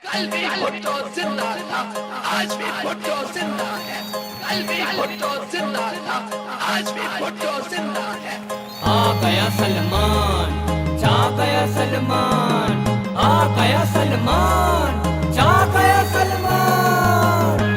کل بھی بھٹو زندہ تھا، آج بھی بھٹو زندہ ہے۔ کل بھی بھٹو زندہ تھا، آج بھی بھٹو زندہ ہے۔ آ گیا سلمان، چھا گیا سلمان، آ گیا سلمان، چھا گیا سلمان۔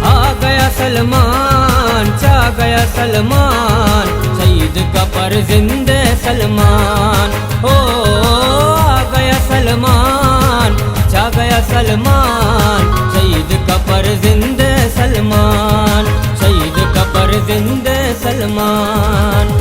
آ گیا سلمان، چھا گیا سلمان، شہید کا فرزند ہے سلمان۔ او آ گیا سلمان، چھا گیا سلمان، شہید کا فرزند ہے سلمان، شہید کا فرزند ہے سلمان۔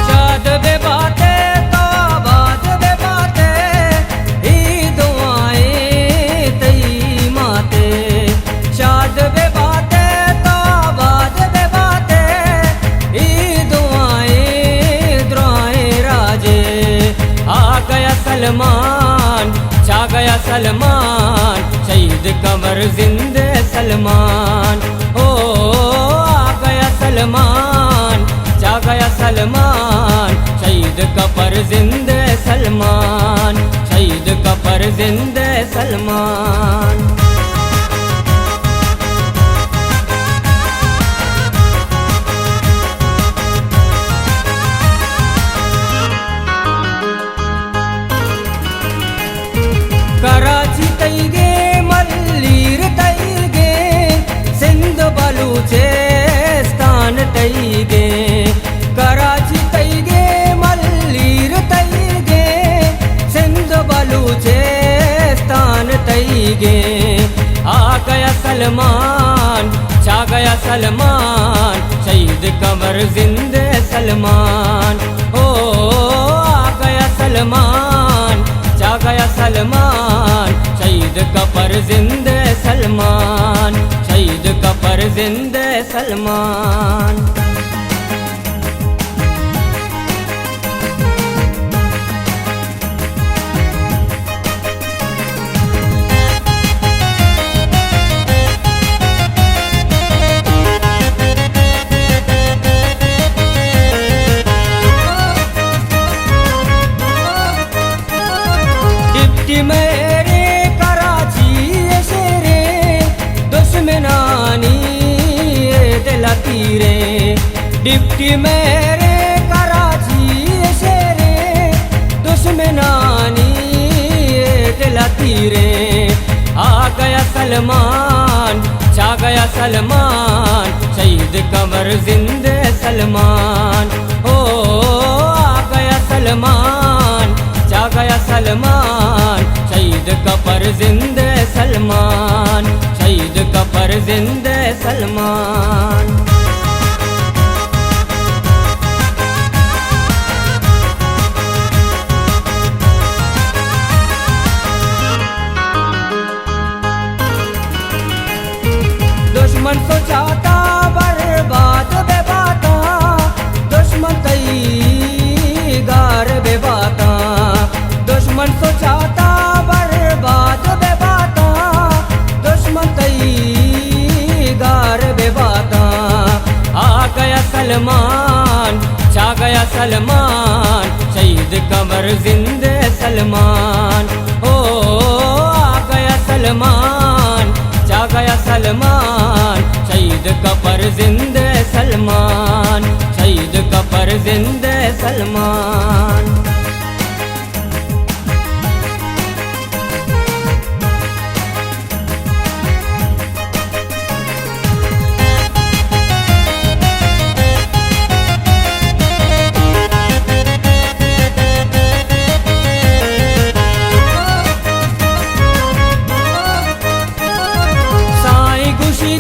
شاد بہ باتے تو آباد بہ باتے، اے دعائیں تئی ماتے۔ شاد بہ باتے تو آباد بہ باتے، اے دعائیں درائیں راجے۔ آ گیا سلمان، چھا گیا سلمان، شہید کا فرزند ہے سلمان۔ او آ گیا سلمان، چھا گیا سلمان، شہید کا فرزند ہے سلمان، شہید کا فرزند ہے سلمان۔ کراچی تئیگیں، ملیر تئیگیں، سندھ بلوچستان تئیگیں۔ کراچی تئیگیں، ملیر تئیگیں، سندھ بلوچستان تئیگیں۔ آ گیا سلمان، چھا گیا سلمان، شہید کا فرزند ہے سلمان۔ او آ گیا سلمان، چھا گیا سلمان، شہید کا فرزند ہے سلمان، شہید کا فرزند ہے سلمان۔ ڈپٹی میئر کراچی ءِ شیریں، دشمنانی ءِ دل ءَ تیریں۔ ڈپٹی میئر کراچی ءِ شیریں، دشمنانی ءِ دل ءَ تیریں۔ آ گیا سلمان، چھا گیا سلمان، شہید کا فرزند ہے سلمان۔ او آ گیا سلمان، چھا گیا سلمان، شہید کا فرزند ہے سلمان، شہید کا فرزند ہے سلمان۔ دشمن سوچاتا برباد بہ باتا، دشمن تئی گار بہ باتا۔ دشمن سوچاتا برباد بہ باتا، دشمن تئی گار بہ باتا۔ آ گیا سلمان، چھا گیا سلمان، شہید کا فرزند ہے سلمان۔ او آ گیا سلمان، چھا گیا سلمان، شہید کا فرزند ہے سلمان، شہید کا فرزند ہے سلمان۔ سائیں گوشی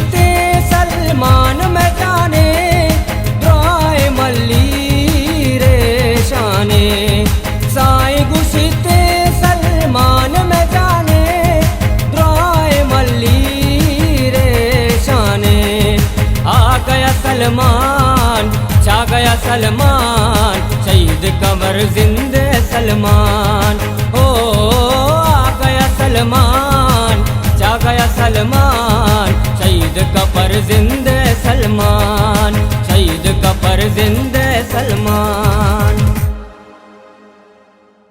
سلمان، چا گیا سلمان، شہید قمر زندہ سلمان۔ او آ گیا سلمان، چا گیا سلمان، شہید قمر زندہ سلمان، شہید قمر زندہ سلمان۔